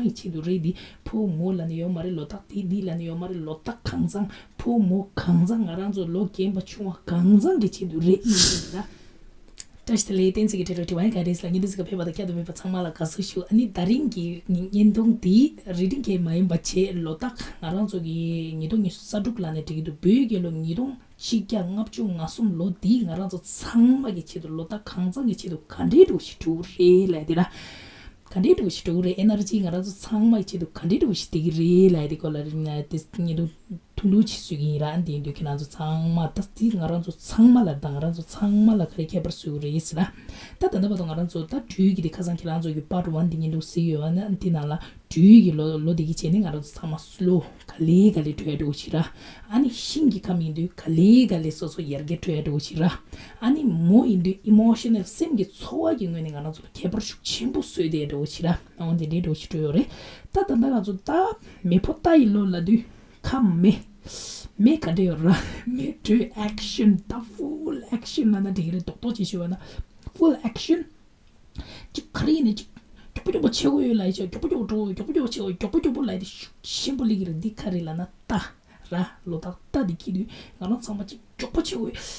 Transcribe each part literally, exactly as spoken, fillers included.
ཡི་ཆེད་དུ་རེད། འདི་ཕོ་མོ་ལབ་ནས་ཡོད་མ་རེད། ལོ་རྟགས་འདི་འདི་ལབ་ནས་ཡོད་མ་རེད། ལོ་རྟགས་གང་ཚང་ཕོ་མོ་གང་ཚང་ང་རང་ཚོ་ལོ་རྒན་པ་ཆུང་བ་གང་ཚང་གི་ཆེད་དུ་རེད་ཡིན་ཟེར་ལ། བཀྲ་ཤིས་བདེ་ལེགས། བསྟན་འཛིན་གྱི་འཕྲིན་ལས་དྲི་བ་ཡིན་ག་རེ་ཟེར་ལ། ཉིན་འདི་ཟིག་ག་ཕེབས་པ་དང་བསྐྱར་དུ་ཕེབས་པ་ཚང་མ་ལ་དགའ་བསུ་ཞུ། ཨ་ནི་ད་རིང་གི་བརྙན་ཐུང་འདི་reading་གས་མ་ཡིན་པ་བྱས་ལོ་རྟགས་ང་རང་ཚོ་གི་ཉིས་སྟོང་ཉི་ཤུ་རྩ་དྲུག་ལབ་ནས་འགྲིག་གི་འདུག་བོད་རྒྱལ་ལོ་ཉིས་སྟོང་ཆིག་བརྒྱ་ལྔ་བཅུ་ང་གསུམ་ལོ་འདི་ང་རང་ཚོ་ཚང་མ་གི་ཆེད་དུ་ལོ་རྟགས་གང་ཚང་གི་ཆེད་དུ་ག་འདྲའི་འགྲོ་ཞིག་འགྲོ་གི་རེད་ལབ་དེ་ར། ག་འདྲའི་འགྲོ་ཞིག་འགྲོ་གི་རེད། energy་ང་རང་ཚོ་ཚང་མ་གི་ཆེད་དུ་ག་འདྲའི་འགྲོ་ཞིག་བསྡད་ཀྱི་རེད་ལབ་དེ་སྐོར་ལ་རིང་ལ་དེ་ཉིན་དུ་ཐུང་ཐུང་ཅིག་བཟོས་ཀྱི་ཡིན་ར། ཨ་ནི་དེ་ཡིན་དུས་ཁྱེད་རང་ཚོ་ཚང་མ་ད་དེ་ང་རང་ཚོ་ཚང་མ་ལ་དང་ང་རང་ཚོ་ཚང་མ་ལ་ག་རེ་ཁྱད་པར་བཟོ་གི་རེད་ཟེར་ན། ད་ད་ལྟ་བར་དུ་ང་རང་ཚོ་ད་སྦྲུལ་གྱི་དེ་ཁ་སང་ཁྱེད་རང་ཚོ་གི་part one་དེ་ཉིན་དུ་གཟིགས་ཡོད་ཨ་ནི་དེ་ནང་ལ་སྦྲུལ་གྱི་ལོ་ལོ་དེ་གི་བྱས་ནས་ང་རང་ཚོ་ཚང་མ་slow་ག་ལེ་ག་ལེ་འགྲོ་ཡ་འགྲོ་ཞིག་ར། ཨ་ནི་ཤིང་གི་ཁམས་ཡིན་དུས་ག་ལེ་ག་ལེ་སོ་སོ་ཡར་རྒྱས་འགྲོ་ཡ་འགྲོ་ཞིག་ར། ཨ་ནི་མོ་ཡིན་དུས་emotional་སེམས་ཀྱི་ཚོར་བ་གི་ངོས་ནས་ང་རང་ཚོ་ལ་ཁྱད་པར་ཤུགས་ཆེན་པོ་བཟོས་ཏེ་འགྲོ་ཞིག་ར། འོ་དེ་འདྲའི་འགྲོ་ཞིག་འགྲོ་ཡོད་རེད། ད་ད་ལྟ་ང་ཚོ་ད་མེ་ཕོ་རྟ་ཡི་ལོ་ལབ་དུས། ཁ་མེ། མེ་ག་འདྲ་ཡོད་ར། མེ་དྲོད་action་ད་full action་ལབ་ན་འགྲིག་གི་རེད། རྡོག་རྡོག་ཅིག་ཞུ་བ་ན། full action་ཅིག་ག་རེ་ཡིན་ནའི་ཅིག་མགྱོགས་པོ་མགྱོགས་པོ་བྱེད་དགོས་ཡོད་ལབ་ཡ་ཅིག་མགྱོགས་པོ་མགྱོགས་པོ་འགྲོ་མགྱོགས་པོ་མགྱོགས་པོ་བྱེད་དགོས་མགྱོགས་པོ་མགྱོགས་པོ་ལབ་ཡ་དེ་ཤུགས་ཆེན་པོ་སླེབས་ཀྱི་རེད། འདི་ག་རེ་ལབ་ན་རྟ་ར། ལོ་རྟགས་རྟ་འདི་འཁྱེར་དུས་ང་རང་ཚང་མ་ཅིག་མགྱོགས་པོ་བྱེད་དགོས་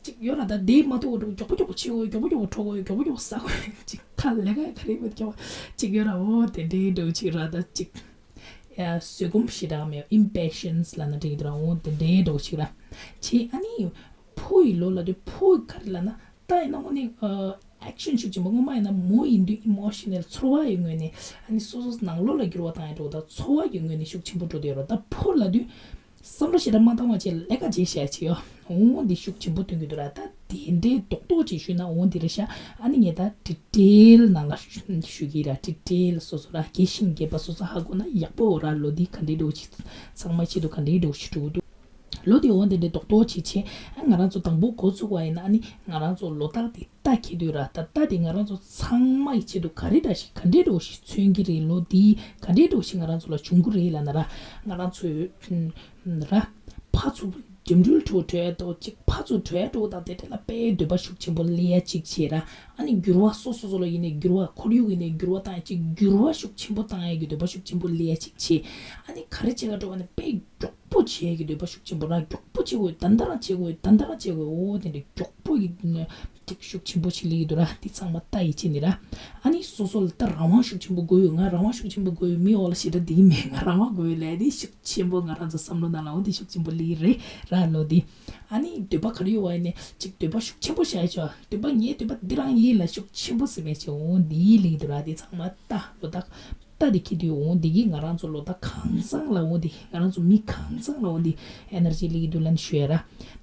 ཅིག་ཡོད་ར། ད་བསྡད་མ་ཐུབ་འགྲོ་མགྱོགས་པོ་མགྱོགས་པོ་བྱེད་དགོས་མགྱོགས་པོ་མགྱོགས་པོ་འགྲོ་དགོས་མགྱོགས་པོ་མགྱོགས་པོ་ཟ་དགོས་ཅིག་ཁ་ལས་ཀ་ག་རེ་མེད་མགྱོགས་པོ་ཅིག་ཡོད་ར། འོ་དེ་འདྲའི་འགྲོ་ཅིག་ར་ད་ཅིག་ཡ། བཟོད་སྒོམ་ཞེ་དྲག་མེད། impatience་ལབ་ན་འགྲིག་གི་འདུག་ར། འོ་དེ་འདྲའི་འདྲ་བོ་ཞིག་ར། བྱས་ཨ་ནི་ཕོ་ཡི་ལོ་ལབ་དུས་ཕོ་ག་རེ་ལབ་ན་རྟ་ཡིན་ན་དངོས་གནས་ཨ་action་ཤུགས་ཆེན་པོ། སྔོན་མ་ཡིན་ན་མོ་ཡིན་དུས་emotional་ཚོར་བ་ཡི་ངོས་ནས་ཨ་ནི་སོ་སོ་ནང་ལོགས་ལ་འགྱུར་བ་བཏང་ཡ་འདྲ་བོ་དང་ཚོར་བ་གི་ངོས་ནས་ཤུགས་ཆེན་པོ་འགྲོ་བསྡད་ཡོད་ར། ད་ཕོ་ལབ་དུས་བསམ་བློ་ཞེ་དྲག་མ་བཏང་བ་བྱས་ལས་ཀ་བྱེད་ཤག་བྱེད་ཡོད། འོ་འདི་ཤུགས་ཆེན་པོ་སྟོན་གྱི་འདུག་ར། ད་དེ་འདྲའི་རྡོག་རྡོག་ཅིག་ཞུས་ན་འོ་འདི་རེད་ཤག་ཨ་ནི་ངས་ད་detail་ནང་ལ་ཞུ་གི་ར། detail་སོ་སོ་ར་རྒས་ཤིང་རྒས་པ་སོ་སོ་ཧ་གོ་ན་ཡག་པོ་ར། ལོ་འདི་ག་འདྲའི་འགྲོ་ཅིག་ཚང་མ་ཆེད་དུ་ག་འདྲའི་འགྲོ་ཞིག་འགྲོ་གི་འདུག་ལོ་འདི་འོ་འདི་འདྲའི་རྡོག་རྡོག་ཅིག་བྱས། ཨ་ང་རང་ཚོ་དང་པོ་འགོ་ཚུགས་པ་ཡིན་ན་ཨ་ནི་ང་རང་ཚོ་ལོ་རྟགས་འདི་རྟ་འཁྱེར་དུས་ར། ད་རྟ་འདི་ང་རང་ཚོ་ཚང་མ་ཡི་ཆེད་དུ་ག་རེ་འདྲ་ཞིག་ག་འདྲའི་འགྲོ་ཞིག་མཚོན་གྱི་རེད། ལོ་འདི་ག་འདྲའི་འགྲོ་ཞིག་ང་རང་ཚོ་ལ་བྱུང་གི་རེད་ལབ་ན་ར། ང་རང་ཚོའི་ར། ཕར་ཚུར་འགྲིམ་འགྲུལ་ཁྲོད་འགྲོ་ཡ་འདྲ་བོ་ཅིག་ཕར་ཚུར་འགྲོ་ཡ་འདྲ་བོ་དང་དེ་འདྲ་ལ་དཔེ་འདོད་པ་ཤུགས་ཆེན་པོ་སླེབས་ཡ་ཅིག་བྱས་ར། ཨ་ནི་འགྱུར་བ་སོ་སོ་སོ་ལ་ཡིན་ནའི་འགྱུར་བ། ཁོར་ཡུག་ཡིན་ནའི་འགྱུར་བ་བཏང་ཡ་ཅིག་འགྱུར་བ་ཤུགས་ཆེན་པོ་བཏང་ཡ་གི་འདོད་པ་ཤུགས་ཆེན་པོ་སླེབས་ཡ་ཅིག་བྱས། ཨ་ནི་ག་རེ་བྱེད་ག་འགྲོ་བ་ནི་དཔེ་མགྱོགས་པོ་བྱེད་ཡ་གི་འདོད་པ་ཤུགས་ཆེན་པོ་ར། མགྱོགས་པོ་བྱེད་དགོས། ད་ལྟ་རང་བྱེད་དགོས། ད་ལྟ་རང་བྱེད་དགོས། འོ་དེ་འདྲ་མགྱོགས་པོ་ཡི་ཅིག་ཤུགས་ཆེན་པོ་ཞིག་སླེབས་ཀྱི་འདུག་ར། འདི་ཚང་མ་རྟ་ཡི་ཆེད་ནས་ར། ཨ་ནི་སོ་སོ་ལ་ད་རང་དབང་ཤུགས་ཆེན་པོ་དགོས་ཡོད། ང་རང་དབང་ཤུགས་ཆེན་པོ་དགོས་ཡོད། མི་འོག་ལ་ཞེ་དྲག་བསྡད་ཀྱི་མེད། ང་རང་དབང་དགོས་ཡོད་ལབ་དེ་ཤུགས་ཆེན་པོ་ང་རང་ཚོ་བསམ་བློ་ནང་ལ་འོ་དེ་ཤུགས་ཆེན་པོ་སླེབས་ཀྱི་རེད་ར། ལོ་འདི་ཨ་ནི་འདོད་པ་ག་རེ་ཡོད་པ་ཡིན་ནའི་ཅིག་འདོད་པ་ཤུགས་ཆེན་པོ་བྱས་ཆོག་འདོད་པ་ངའི་འདོད་པ་འདི་རང་ཡིན་ལབ་ཤུགས་ཆེན་པོ་ཟེར་མེད་ཆོག་འོ་འདི་སླེབས་ཀྱི་འདུག་ར། འདི་ཚང་མ་རྟ་ལོ་རྟགས་རྟ་འདི་འཁྱེར་དུས་འོ་འདི་གིས་ང་རང་ཚོ་ལོ་རྟགས་གང་ཚང་ལ་འོ་འདི་ང་རང་ཚོ་མི་གང་ཚང་ལ་འོ་འདི་energy་སླེབས་ཀྱི་འདུག་ལབ་ནས་ཞུ་ཡ་ར།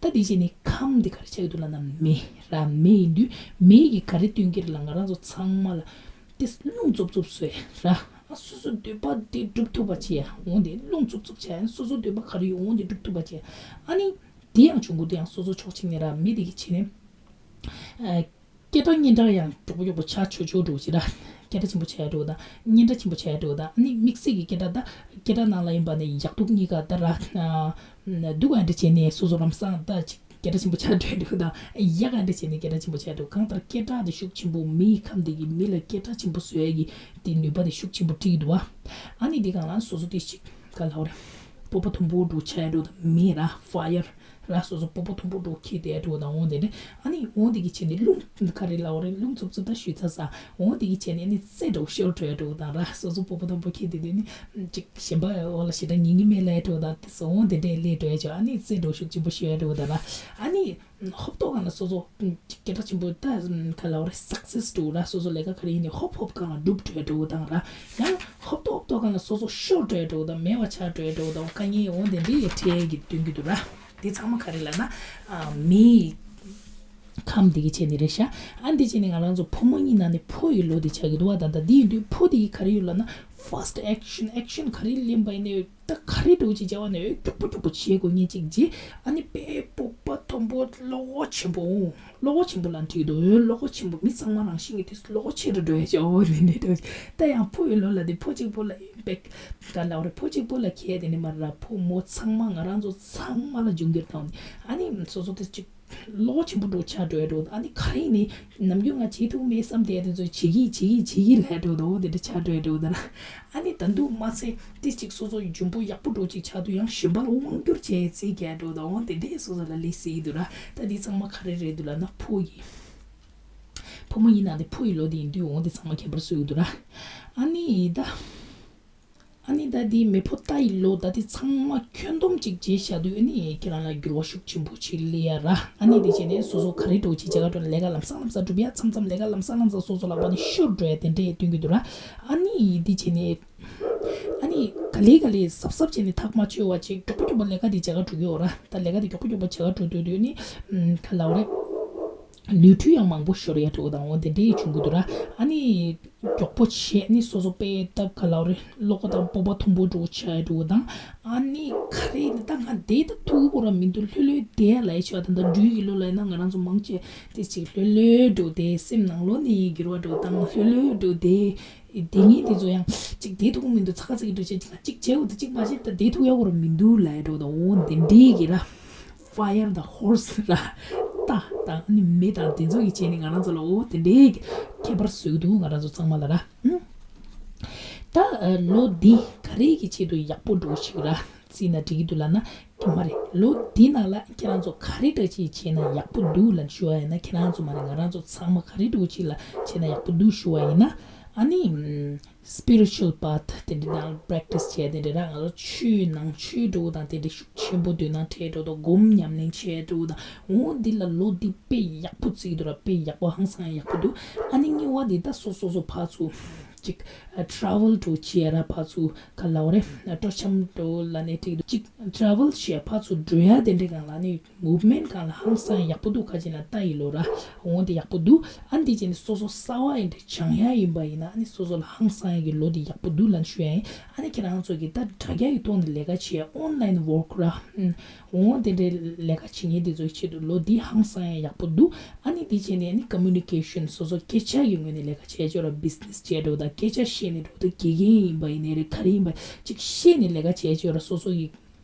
ད་འདི་བྱས་ནས་ཁམས་འདི་ག་རེ་ཆགས་ཀྱི་འདུག་ལབ་ན་མེ་ར། མེ་ཡིན་དུས་མེ་གིས་ག་རེ་སྟོན་གྱི་རེད་ལབ། ང་རང་ཚོ་ཚང་མ་ལ་དེ་རླུང་འཚུབ་འཚུབ་བཟོས་ར། ཨ་སོ་སོ་འདོད་པ་དེ་འགྲུབ་ཐུབ་པ་བྱས་ཡ་འོ་འདི་རླུང་འཚུབ་འཚུབ་བྱས་ཡ། སོ་སོ་འདོད་པ་ག་རེ་ཡོད་འོ་འདི་འགྲུབ་ཐུབ་པ་བྱས་ཡ། ཨ་ནི་དེ་ཡང་བྱུང་གི་འདུག་ཡང་སོ་སོ་ཕྱོགས་གཅིག་ནས་ར་མེ་དེ་གིས་བྱས་ནས་ཨ། སྐད་གྲགས་སྙན་གྲགས་ཡང་མགྱོགས་པོ་མགྱོགས་པོ་ཆགས་ཆོག་ཆོག་འགྲོ་ཅིག་ར། སྐད་གྲགས་ཆེན་པོ་ཆགས་འགྲོ་དང་སྙན་གྲགས་ཆེན་པོ་ཆགས་འགྲོ་དང་ཨ་ནི་དམིགས་བསལ་གྱི་སྐད་གྲགས་ད་སྐད་གྲགས་ནང་ལ་ཡིན་པ་ནི་ཡག་སྡུག་གཉིས་ཀ་ད་ར། སྡུག་ག་འདྲ་བྱས་ནས་སོ་སོ་ལམ་སང་ད་ཅིག་སྐད་གྲགས་ཆེན་པོ་ཆགས་འགྲོ་འདུག་དང་ཡག་ག་འདྲ་བྱས་ནས་སྐད་གྲགས་ཆེན་པོ་ཆགས་འགྲོ། གང་ལྟར་སྐད་གྲགས་དེ་ཤུགས་ཆེན་པོ་མི་ཁམས་དེ་གི་མི་ལ་སྐད་གྲགས་ཆེན་པོ་བཟོ་ཡ་གི་དེ་ནུས་པ་དེ་ཤུགས་ཆེན་པོ་སྤྲད་ཀྱི་འདུག་བ། ཨ་ནི་དེ་གང་ལ་སོ་སོ་དེ་ཅིག་ག་ལབ་རེད། སྤོབས་པ་མཐོན་པོ་འདྲ་ཆགས་འགྲོ་དང་མི་ར་fire། ར་སོ་སོ་སྤོབས་པ་མཐོན་པོ་འདྲ་ཁྱེར་བསྡད་འགྲོ་དང་འོང་དེ་ནས་ཨ་ནི་འོང་དེ་གི་བྱས་ནས་རླུང་ག་རེ་ལབ་རེད། རླུང་འཚུབ་འཚུབ་ད་ཞུས་ཚར་ས། འོང་དེ་གི་བྱས་ནས་ཨ་ནི་རྩེ་འདྲ་ཤོར་འགྲོ་ཡ་འགྲོ་དང་ར་སོ་སོ་སྤོབས་པ་མཐོན་པོ་ཁྱེར་བསྡད་དེ་ནི་ཅིག་གཞན་པ་འོག་ལ་ཞེ་དྲག་ཉན་གི་མེད་ལབ་འགྲོ་དང་དེ་སོ་འོང་དེ་འདྲས་སླེབས་འགྲོ་ཡ་ཆོག་ཨ་ནི་རྩེ་འདྲ་ཤུགས་ཆེན་པོ་ཤོར་ཡ་འགྲོ་དང་ར་ཨ་ནི་ཧོབ་ཏོག་གང་ལ་སོ་སོ་སྐད་གྲགས་ཆེན་པོ་ད་ག་ལབ་རེད། success་འགྲོ་ར་སོ་སོ་ལས་ཀ་ག་རེ་ཡིན་ནི་ཧོབ་ཧོབ་གང་ལ་འགྲུབ་འགྲོ་ཡ་འགྲོ་དང་ར་ཡང་ཧོབ་ཏོག་ཧོབ་ཏོག་གང་ལ་སོ་སོ་ཤོར་འགྲོ་ཡ་འགྲོ་དང་མེད་པ་ཆགས་འགྲོ་ཡ་འགྲོ་དང་དཀའ་ངལ་འོང་དེ་འདྲས་ཡ་འཕྲད་ཀྱི་སྟོན་གྱི་འདུག་ར། འདི་ཚང་མ་ག་རེ་ལབ་ན། ཨ། མི་ཡི་ཁམས་འདི་གི་བྱས་ནི་རེད་ཤག་ཨ་འདི་བྱས་ནི་ང་རང་ཚོ་ཕོ་མོ་གཉིས་ནང་ནས་ཕོ་ཡི་ལོ་འདི་ཆགས་ཀྱི་འདུག་བ། ད་ལྟ་འདི་ཡིན་དུས་ཕོ་འདི་གི་ག་རེ་ཡོད་ལབ་ན། fast action action་ག་རེ་ལེན་པ་ཡིན་ནའི་ད་ག་རེ་འདྲ་བོ་ཅིག་བྱ་བ་ནི་མགྱོགས་པོ་མགྱོགས་པོ་བྱེད་དགོས་ངེས་ཅིག་བྱེད། ཨ་ནི་དཔེ་སྤོབས་པ་མཐོན་པོ་བློ་ཁོག་ཆེན་པོ། བློ་ཁོག་ཆེན་པོ་ལབ་འགྲིག་འདུག་བློ་ཁོག་ཆེན་པོ་མི་ཚང་མ་རང་བཞིན་གྱི་དུས་སུ་བློ་ཁོག་ཆེ་རུ་འགྲོ་ཡ་བྱ་བ་རེད་འདྲ་འདྲ་བོ་ཅིག་ད་ཡང་ཕོ་ཡི་ལོ་ལབ་དེ་ཕོ་གཅིག་པོ་ལ་ཡིན་པས། ད་ལབ་རེད། ཕོ་གཅིག་པོ་ལ་ཁྱད་དེ་ནི་མ་རེད། ཕོ་མོ་ཚང་མ་ང་རང་ཚོ་ཚང་མ་ལ་འབྱུང་འགྱུར་བཏང་ནི་ཨ་ནི་སོ་སོ་དེ་གཅིག་ བློ་ཆེན་པོ་འདྲ་ཆགས་འགྲོ་ཡ་འདྲ་བོ་དང་། ཨ་ནི་ག་རེ་ནི་ནམ་རྒྱུན་ང་བྱེད་ཐུབ་མེད་བསམ་བསྡད་དེ་ཚོ་བྱེད་ཀྱི་བྱེད་ཀྱི་བྱེད་ཀྱི་ལབ་འདྲ་བོ་དང་། འོ་དེ་འདྲ་ཆགས་འགྲོ་ཡ་འདྲ་བོ་དང་། ཨ་ནི་ད་དུང་མ་ཚད་དེ་ཅིག་སོ་སོ་འཇོན་པོ་ཡག་པོ་འདྲ་ཅིག་ཆགས་དུས་ཡང་གཞན་པ་ལ་དབང་བསྒྱུར་བྱས་རྩིས་རྒྱག་འདྲ་བོ་དང་། འོ་དེ་འདྲས་སོ་སོ་ལ་ལས་སྲིད་འདུག་ར། ད་འདི་ཚང་མ་ག་རེ་རེད་འདུག་ལབ་ན་ཕོ་ཡི་ཕོ་མོ་ཡིན་ན་དེ་ཕོ་ཡི་ལོ་དེ་ཡིན་དུས་འོ་དེ་ཚང་མ་ཁྱད་པར་བཟོས་འདུག་ར། ཨ་ནི་ད། ཨ་ནི་ད་དེ་མེ་ཕོ་རྟ་ཡི་ལོ་ད་དེ་ཚང་མ་ཁྱོན་བསྡོམས་ཅིག་བྱས་བཞག་དུས། ཨ་ནི་ཁྱེད་རང་ལ་འགྱུར་བ་ཤུགས་ཆེན་པོ་ཅིག་སླེབས་ཡ་ར། ཨ་ནི་དེ་བྱས་ནས་སོ་སོ་ག་རེ་འདྲ་བོ་ཅིག་བྱེད་ག་འགྲོ་ན་ལས་ཀ་ལམ་སང་ལམ་སང་སྒྲུབ་ཡ། མཚམས་མཚམས་ལས་ཀ་ལམ་སང་ལམ་སང་སོ་སོ་ལག་པ་ནས་ཤོར་འགྲོ་ཡ་དེ་འདྲས་སྟོན་གྱི་འདུག་ར། ཨ་ནི་དེ་བྱས་ནས་ཨ་ནི་ག་ལེ་ག་ལེ་གཟབ་གཟབ་བྱས་ནས་ཐག་མ་ཆོད་པ་ཅིག་མགྱོགས་པོ་མགྱོགས་པོ་ལས་ཀ་དེ་བྱེད་ག་འགྲོ་གི་ཡོད་ར། ད་ལས་ཀ་དེ་མགྱོགས་པོ་མགྱོགས་པོ་བྱེད་ག་འགྲོ་དུས་དུས་ནི་ཨམ་ག་ལབ་རེད། ནུས་མཐུ་ཡང་མང་པོ་ཤོར་ཡ་འདྲ་བོ་དང་། འོ་དེ་འདྲས་བྱུང་གི་འདུག་ར། ཨ་ནི་མགྱོགས་པོ་བྱས་ནི་སོ་སོ་དཔེ་སྟབས་ག་ལབ་རེད། བློ་ཁོག་དང་སྤོབས་པ་མཐོན་པོ་འདྲ་བོ་ཆགས་ཡ་འདྲ་བོ་དང་། ཨ་ནི་ག་རེ་ནི་ད་ང་བསྡད་ད་ཐུབ་ཀྱི་ར་མི་འདུག་ལྷོད་ལྷོད་བསྡད་ཡ་ལབ་ཡ་ཆེ་བ་དང་། ད་སྦྲུལ་གྱི་ལོ་ལ་ཡིན་ན་ང་རང་ཚོ་མང་ཆེ་དེ་ཅིག་ལྷོད་ལྷོད་འདྲ་བོ་བསྡད། སེམས་ནང་ལོགས་ནས་འགྱུར་བ་འདྲ་བོ་དང་། ལྷོད་ལྷོད་འདྲ་བོ་བསྡད། དེ་ངས་དེ་ཚོ་ཡང་ཅིག་བསྡད་ཐུབ་ཀྱི་མི་འདུག་ཚ་ག་ཚ་གི་འདྲ་བོ་བྱས། ཅིག་ང་ཅིག་བྱས་འོ་དེ་ཅིག་མ་བྱས་ད་བསྡད་ཐུབ་ཡ་ཁོ་ར་མི་འདུག་ལབ་ཡ་འདྲ་བོ་དང་། འོ་དེ་འདྲས་ཀྱི་ར། Fire the horse ར། རྟ་དང་ཨ་ནི་མེ་དང་དེ་ཚོ་གི་བྱས་ནས་ང་རང་ཚོ་ལ་འོ་དེ་འདྲས་ཀྱི་ཁྱད་པར་བཟོས་འདུག་ང་རང་ཚོ་ཚང་མ་ལ་ར། ཨུམ། ད་ལོ་འདི་ག་རེ་གི་ཆེད་དུ་ཡག་པོ་འདྲ་བོ་ཞིག་ར་བརྩིས་ན་འགྲིག་གི་འདུག་ལབ་ན། དེ་མ་རེད། ལོ་འདི་ནང་ལ་ཁྱེད་རང་ཚོ་ག་རེ་འདྲ་ཅིག་བྱས་ན་ཡག་པོ་འདུག་ལབ་ཞུ་བ་ཡིན་ན། ཁྱེད་རང་ཚོ་མ་རེད། ང་རང་ཚོ་ཚང་མ་ག་རེ་འདྲ་བོ་ཅིག་ལ་བྱས་ན་ཡག་པོ་འདུག་ཞུ་བ་ཡིན་ན། ཨ་ནི་ཨུམ། spiritual path དེ་འདྲ་ནང་practice བྱས་དེ་འདྲ་ར། ང་ཚོ་ཆོས་ནང་ཆོས་འདྲ་བོ་དང་དེ་འདྲ་ཤུགས་ཆེན་པོ་དོན་དང་འབྲེལ་འགྲོ་དང་། སྒོམ་ཉམས་ལེན་བྱས་འདྲ་བོ་དང་། འོ་འདི་ལ་ལོ་འདི་དཔེ་ཡག་པོ་བརྩི་གི་འདུག་ར། དཔེ་ཡག་པོ་ཧང་སང་ཡག་པོ་འདུག་ཨ་ནི་གཉིས་པ་འདི་ད་སོ་སོ་སོ་ཕར་ཚུར་ཅིག་travel འདྲ་བོ་བྱས་ར། ཕར་ཚུར་ག་ལབ་རེད། སྤྲོ་འཆམ་འདྲ་བོ་ལབ་ནའི་འགྲིག་འདུག་ཅིག་travel བྱས་ཕར་ཚུར་འགྲོ་ཡ་དེ་འདྲ་སྒང་ལ་ནི་movement སྒང་ལ་ཧང་སང་ཡག་པོ་འདུག་ཁ་ཅིག་ལ་རྟ་ཡི་ལོ་ར། འོ་དེ་ཡག་པོ་འདུག་ཨ་ནི་དེ་བྱས་ནས་སོ་སོ་གསར་པ་ཡིན་འདྲ་སྦྱང་ཡ་ཡིན་པ་ཡིན་ན། ཨ་ནི་སོ་སོ་ལ་ཧང་སང་ཡ་གི་ལོ་དེ་ཡག་པོ་འདུག་ལབ་ཞུ་ཡ་ཡིན། ཨ་ནི་ཁྱེད་རང་ཚོ་གི་ད་དྲ་རྒྱ་ཡི་ཐོག་ནས་ལས་ཀ་བྱེད་ཡ་online work ར། ཨུམ། འོ་དེ་འདྲའི་ལས་ཀ་བྱེད་མཁན་དེ་ཚོའི་ཆེད་དུ་ལོ་འདི་ཧང་སང་ཡ་ཡག་པོ་འདུག་ཨ་ནི་དེ་བྱས་ནས་ཨ་ནི་communication སོ་སོ་སྐད་ཆ་གི་ངོས་ནས་ལས་ཀ་བྱེད་ཡ་ཅིག་ཡོད་ར། business བྱེད་འདྲ་བོ་དང་། སྐད་ཆ་བཤད་ནས་འདྲ་བོ་དང་། དགེ་རྒན་ཡིན་པ་ཡིན་ནའི་རེད། ག་རེ་ཡིན་པ་ཅིག་བཤད་ནས་ལས་ཀ་བྱེད་ཡ་ཅིག་ཡོད་ར། སོ་སོ་གི་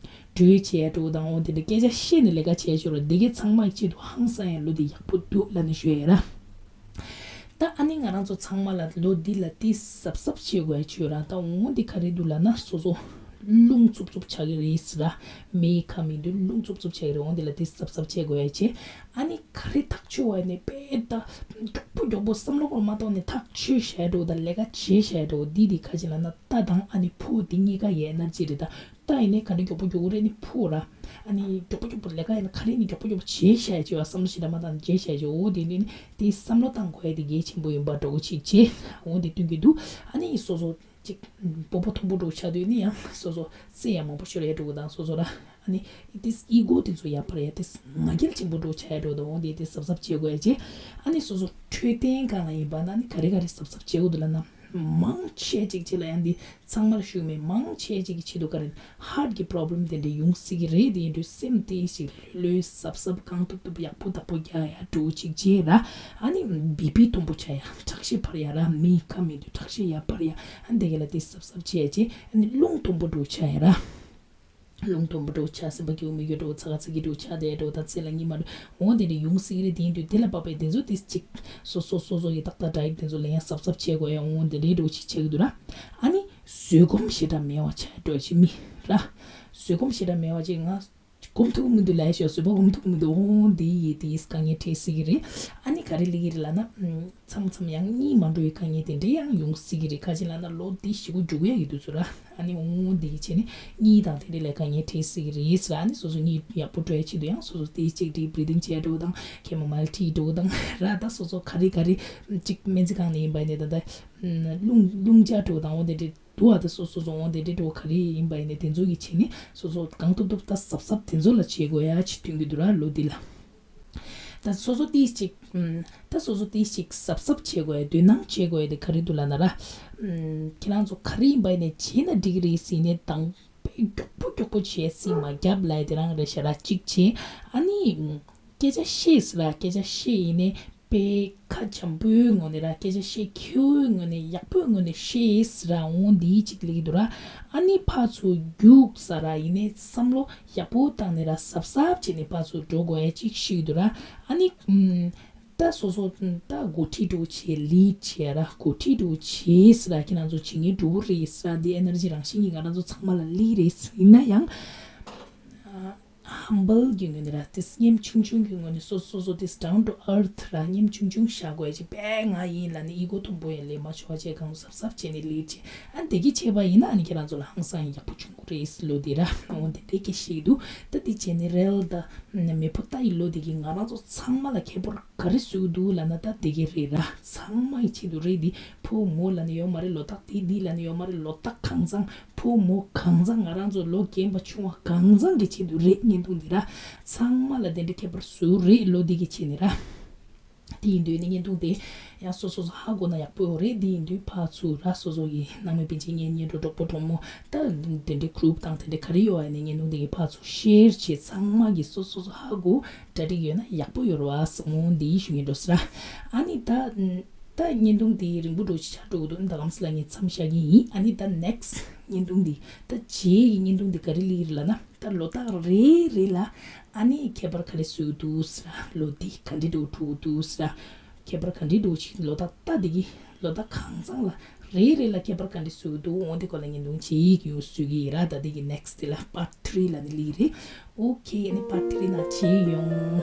གྲོས་བྱེད་ཡ་འདྲ་བོ་དང་། འོ་དེ་འདྲ་སྐད་ཆ་བཤད་ནས་ལས་ཀ་བྱེད་ཡ་ཅིག་ཡོད་ར། འདི་གའི་ཚང་མ་ཡི་ཆེད་དུ་ཧང་སང་ཡ་ལོ་འདི་ཡག་པོ་འདུག་ལབ་ནས་ཞུ་ཡ་ཡིན་ར། ད་ཨ་ནི་ང་རང་ཚོ་ཚང་མ་ལ་ལོ་འདི་ལ་དེ་གཟབ་གཟབ་བྱེད་དགོས་ཡ་ཅིག་ཡོད་ར། ད་འོ་འདི་ག་རེ་འདུག་ལབ་ན། སོ་སོ་རླུང་འཚུབ་འཚུབ་ཆགས་ཀྱི་རེད་ཟེར་ར། མེའི་ཁ་མི་འདུག་རླུང་འཚུབ་འཚུབ་ཆགས་ཀྱི་རེད། འོ་འདི་ལ་དེ་གཟབ་གཟབ་བྱེད་དགོས་ཡ་ཅིག་ཨ་ནི་ག་རེ་ཐག་ཆོད་པ་ཡིན་ནའི་དཔེ་ད་མགྱོགས་པོ་མགྱོགས་པོ་བསམ་བློ་སྐོར་མ་གཏོང་ནས་ཐག་ཆོད་བཞག་ཡ་འདྲ་བོ་དང་། ལས་ཀ་བྱེད་བཞག་ཡ་འདྲ་བོ། འདི་དེ་ག་ཅིག་ལབ་ན། རྟ་དང་ཨ་ནི་ཕོ་འདི་གཉིས་ཀ་ཡི་energy རེད་ད། རྟ་ཡིན་ནའི་ག་འདྲ་མགྱོགས་པོ་མགྱོགས་པོ་རེད་ནི་ཕོ་ར། ཨ་ནི་མགྱོགས་པོ་མགྱོགས་པོ་ལས་ཀ་ཡིན་ན་ག་རེ་ནི་མགྱོགས་པོ་མགྱོགས་པོ་བྱེད་བཞག་ཡ་ཅིག་ཡོད་ར། བསམ་བློ་ཞེ་དྲག་མ་བཏང་བྱེད་བཞག་ཡ་ཅིག་འོ་དེ་ནི་དེ་བསམ་བློ་བཏང་དགོས་ཡ་དེ་གལ་ཆེན་པོ་ཡིན་པ་འདྲ་བོ་ཅིག་བྱེད། འོ་དེ་སྟོན་གྱི་འདུག་ཨ་ནི་སོ་སོ་ཅིག་སྤོབས་པ་མཐོན་པོ་འདྲ་བོ་ཆགས་དུས་ནི་ཡང་སོ་སོ་རྩེ་ཡང་མང་པོ་ཤོར་ཡ་འདྲ་བོ་དང་། སོ་སོ་ར་ཨ་ནི་དེ་ego དེ་ཚོ་ཡར་འཕར་ཡ་དེ་ང་རྒྱལ་ཆེན་པོ་འདྲ་བོ་ཆགས་ཡ་འདྲ་བོ་དང་། འོ་དེ་དེ་གཟབ་གཟབ་བྱེད་དགོས་ཡ་ཅིག་ཨ་ནི་སོ་སོ་འཕྲོད་བསྟེན་སྒང་ལ་ཡིན་པ་ན་ནི་ག་རེ་ག་རེ་གཟབ་གཟབ་བྱེད་དགོས་འདུག་ལབ་ན། མང་ཆེ་ཅིག་ཅིག་ལ་ཡང་འདི་ཚང་མར་ཞུ་མེད། མང་ཆེ་ཅིག་གི་ཆེད་དུ་ག་རེ་heart གི་problem དེ་འདྲ་ཡོང་སྲིད་ཀྱི་རེད། དེ་ཡིན་དུས་སེམས་དེ་ཞིག་ལྷོད་ལྷོད་གཟབ་གཟབ་གང་ཐུབ་ཐུབ་ཡག་པོ་བདག་པོ་རྒྱག་ཡ་འདྲ་བོ་ཅིག་བྱས་ར། ཨ་ནི་བི་པི་མཐོན་པོ་ཆགས་ཡ། ཁྲག་ཤེད་འཕར་ཡ་ར། མིའི་ཁ་མི་འདུག་ཁྲག་ཤེད་ཡར་འཕར་ཡ། ཨ་ནི་དེ་ག་ལ་དེ་གཟབ་གཟབ་བྱས་བྱས། ཨ་ནི་རླུང་མཐོན་པོ་འདྲ་བོ་ཆགས་ཡ་ར། རླུང་མཐོན་པོ་འདྲ་བོ་ཆགས། སེམས་པ་སྐྱིད་པོ་མི་སྐྱིད་འདྲ་བོ། ཚ་ག་ཚ་གི་འདྲ་བོ་ཆགས་བསྡད་འདྲ་བོ་དང་། རྩེ་ལ་གཉིད་མ་འདྲ་བོ་འོ་དེ་འདྲ་ཡོང་སྲིད་ཀྱི་རེད། དེ་ཡིན་དུས་དེ་ལ་དཔག་པའི་དེ་ཚོ་དེ་གཅིག་སོ་སོ་སོ་སོ་ཡི་ཏག་ཏག་diet དེ་ཚོ་ལ་ཡང་གཟབ་གཟབ་བྱེད་དགོས་ཡ། འོ་དེ་འདྲའི་འདྲ་བོ་ཅིག་བྱེད་ཀྱི་འདུག་ར། ཨ་ནི་བཟོད་སྒོམ་ཞེ་དྲག་མེད་པ་ཆགས་འགྲོ་ཅིག་མི་ར། བཟོད་སྒོམ་ཞེ་དྲག་མེད་པ་ཅིག་ང་སྒོམ་ཐུབ་ཀྱི་མི་འདུག་ལབ་ཤག་བཟོད་པ་སྒོམ་ཐུབ་ཀྱི་མི་འདུག་འོ་དེ་ཡི་དེ་ཡི་དཀའ་ངལ་འཕྲད་སྲིད་ཀྱི་རེད། ཨ་ནི་ག་རེ་སླེབས་ཀྱི་རེད་ལབ་ན། མཚམས་མཚམས་ཡང་གཉིད་མ་འགྲོ་བའི་དཀའ་ངལ་དེ་འདྲ་ཡང་ཡོང་སྲིད་ཀྱི་རེད། ག་ཅི་ལབ་ན་ལོ་འདི་ཞེ་པོ་རྒྱུག་ཡ་ཡོད་དུས་ཚོད་ར། ཨ་ནི་འོང་འདི་གི་བྱས་ནས་གཉིད་དང་དེ་འདྲ་ལ་དཀའ་ངལ་འཕྲད་སྲིད་ཀྱི་རེད་ཟེར། ཨ་ནི་སོ་སོ་གཉིད་ཡག་པོ་འགྲོ་ཡ་ཆེད་དུ་ཡང་སོ་སོ་དེ་གཅིག་དེ་breathing བྱས་འགྲོ་དང་། chamomile tea འགྲོ་དང་ར། ད་སོ་སོ་ག་རེ་ག་རེ་གཅིག་སྨན་རྩིས་ཁང་ནས་ཡིན་པ་ཡིན་ནའི་ད་ལྟ་རླུང་རླུང་སྦྱར་འགྲོ་དང་འོང་དེ་འདྲ་འདུག་ཨ། ད་སོ་སོ་སོ་འོང་དེ་འདྲ་འགྲོ་ག་རེ་ཡིན་པ་ཡིན་ནའི་དེ་ཚོ་གི་བྱས་ནས་སོ་སོ་གང་ཐུབ་ཐུབ་ད་གཟབ་གཟབ་དེ་ཚོ་ལ་བྱེད་དགོས་ཡ་ཆེ་མཐོང་གི་འདུག་ར་ལོ་འདི་ལ། ད་སོ་སོ་ཏིས་ཅིག་ཨུམ། ད་སོ་སོ་ཏིས་ཅིག་གཟབ་གཟབ་བྱེད་དགོས་ཡ། དོ་སྣང་བྱེད་དགོས་ཡ་དེ་ག་རེ་འདུག་ལབ་ན་ར། ཨུམ། ཁྱེད་རང་ཚོ་ག་རེ་ཡིན་པ་ཡིན་ནའི་བྱས་ན་འགྲིག་གི་རེད་ཟེར་ནས་དང་པའི་མགྱོགས་པོ་མགྱོགས་པོ་བྱས་སྲིད་མ་རྒྱབ་ལབ་ཡ་དེ་རང་རེད་ཤག་ར། གཅིག་བྱས། ཨ་ནི་ཨུམ། སྐད་ཆ་བཤད་ཟེར་ར། སྐད་ཆ་བཤད་ཡིན་ནའི་ དཔེ་ཁ་འཇམ་པོའི་ངོས་ནས་ར་སྐད་ཆ་བཤད་ཁྱོའི་ངོས་ནས་ཡག་པོའི་ངོས་ནས་བཤད་ཟེར་ར་འོང་འདི་གཅིག་ལེགས་འདུག་ར། ཨ་ནི་ཕར་ཚུར་རྒྱུགས་ས་ར་ཡིན་ནའི་བསམ་བློ་ཡག་པོ་བཏང་ནས་ར་གཟབ་གཟབ་བྱས་ནས་ཕར་ཚུར་འགྲོ་དགོས་ཡ་གཅིག་ཤེས་འདུག་ར། ཨ་ནི་ཨམ། ད་སོ་སོ་ད་འགོ་ཁྲིད་འདྲ་བོ་བྱས་ལིཌ་བྱས་ར་འགོ་ཁྲིད་འདྲ་བོ་བྱས་ཟེར་ར་ཁྱེད་རང་ཚོ་བྱེད་ངེས་འགྲོ་གི་རེད་ཟེར་ར། འདི་ཨེ་ནར་ཇི་རང་བཞིན་གྱིས་ང་རང་ཚོ་ཚང་མ་ལ་སླེབས་རེད། ཡིན་ན་ཡང་ཧམ་བལ་གྱི་ངོས་ནས་ར་དེ་སྙེམས་ཆུང་ཆུང་གི་ངོས་ནས་སོ་སོ་སོ་དེ་down to earth ར་སྙེམས་ཆུང་ཆུང་བཞག་དགོས་ཡ་ཅིག་དཔེ་ང་ཡིན་ལབ་ནས་ཨི་གོ་མཐོན་པོ་ཡ་ལས་མ་ཆོག་བྱས་གང་གཟབ་གཟབ་བྱས་ནས་ལིཌ་བྱས། ཨ་འདི་གི་བྱས་པ་ཡིན་ན་ཨ་ནི་ཁྱེད་རང་ཚོ་ལ་ཧང་སང་ཡག་པོ་བྱུང་གི་རེད་ལོ། དེ་ར་འོ་དེ་འདྲའི་སྐད་ཆ་ཞིག་འདུག་ད་དེ་བྱས་ནས་རེལ་ད་མེ་ཕོ་ཏ་ཡི་ལོ་དེ་གི་ང་རང་ཚོ་ཚང་མ་ལ་ཁྱད་པར་ག་རེ་བཟོས་འདུག་ལབ་ན་ད་དེ་གི་རེད་ར། ཚང་མ་ཡི་ཆེད་དུ་རེད། འདི་ཕོ་མོ་ལབ་ནས་ཡོད་མ་རེད། ལོ་རྟགས་དེ་འདི་ལབ་ནས་ཡོད་མ་རེད། ལོ་རྟགས་གང་ཚང་ཕོ་མོ་གང་ཚང་ང་རང་ཚོ་ལོ་རྒན་པ་ཆུང་བ་གང་ཚང་གི་ཆེད་དུ་རེད། བརྙན་ཐུང་འདི་ར་ཚང་མ་ལ་དེ་འདྲའི་ཁྱད་པར་བཟོས་རེད་ལོ་དེ་གི་ཆེད་ནས་ར། དེ་ཡིན་དུས་ནི་བརྙན་ཐུང་དེ་ཡང་སོ་སོ་སོ་ཧ་གོ་ན་ཡག་པོ་ཡོད་རེད། དེ་ཡིན་དུས་ཕར་ཚུར་ར་སོ་སོ་གི་ནང་མི་སྤུན་མཆེད་གཉེན་ཉེ་འགྲོ་གྲོགས་པོ་གྲོགས་མོ་ད་དེ་འདྲའི་གུ་རུབ་དང་དེ་འདྲའི་ག་རེ་ཡོད་ཨ་ནི་བརྙན་ཐུང་དེ་གི་ཕར་ཚུར་ཤེར་བྱས་ཚང་མ་གི་སོ་སོ་སོ་ཧ་གོ་གྲ་སྒྲིག་ཡོད་ན་ཡག་པོ་ཡོད་རེད་བ་སོང་འདི་ཞུ་གི་འགྲོ་ཟེར་ར། ཨ་ནི་ད་ད་བརྙན་ཐུང་དེ་རིང་པོ་འགྲོ་ཅི་ཆགས་འགྲོ་གི་འདུག་ད་ལམ་སི་ལ་ངས་མཚམས་བཞག་གི་ཡིན། ཨ་ནི་ད་next བརྙན་ཐུང་འདི་ད་རྗེས་ཀྱི་བརྙན་ཐུང་འདི་ག་རེ་ལི་རེད་ལབ་ན་ད་ལོ་རྟགས་རེ་རེ་ལ་ཨ་ནི་ཁྱད་པར་ག་རེ་བཟོས་འདུག་ཟེར་ར། ལོ་འདི་ག་འདྲ་འགྲོ་འགྲོ་འདུག་ཟེར་ར། ཁྱད་པར་ག་འདྲ་འགྲོ་ཅིག་ལོ་རྟགས་ད་འདི་གི་ལོ་རྟགས་གང་ཚང་ལ་རེ་རེ་ལ་ཁྱད་པར་ག་འདྲ་བཟོས་འདུག་འོ་འདི་སྐོར་ལ་བརྙན་ཐུང་ཅིག་ཡོང་བཟོས་ཀྱི་ཡིན་ར། ད་འདི་གི་next འདི་ལ་part three ལ་ནི་ལི་རེད། Okay ཨ་ནི་part three ན་ཅིག་ཡོང་།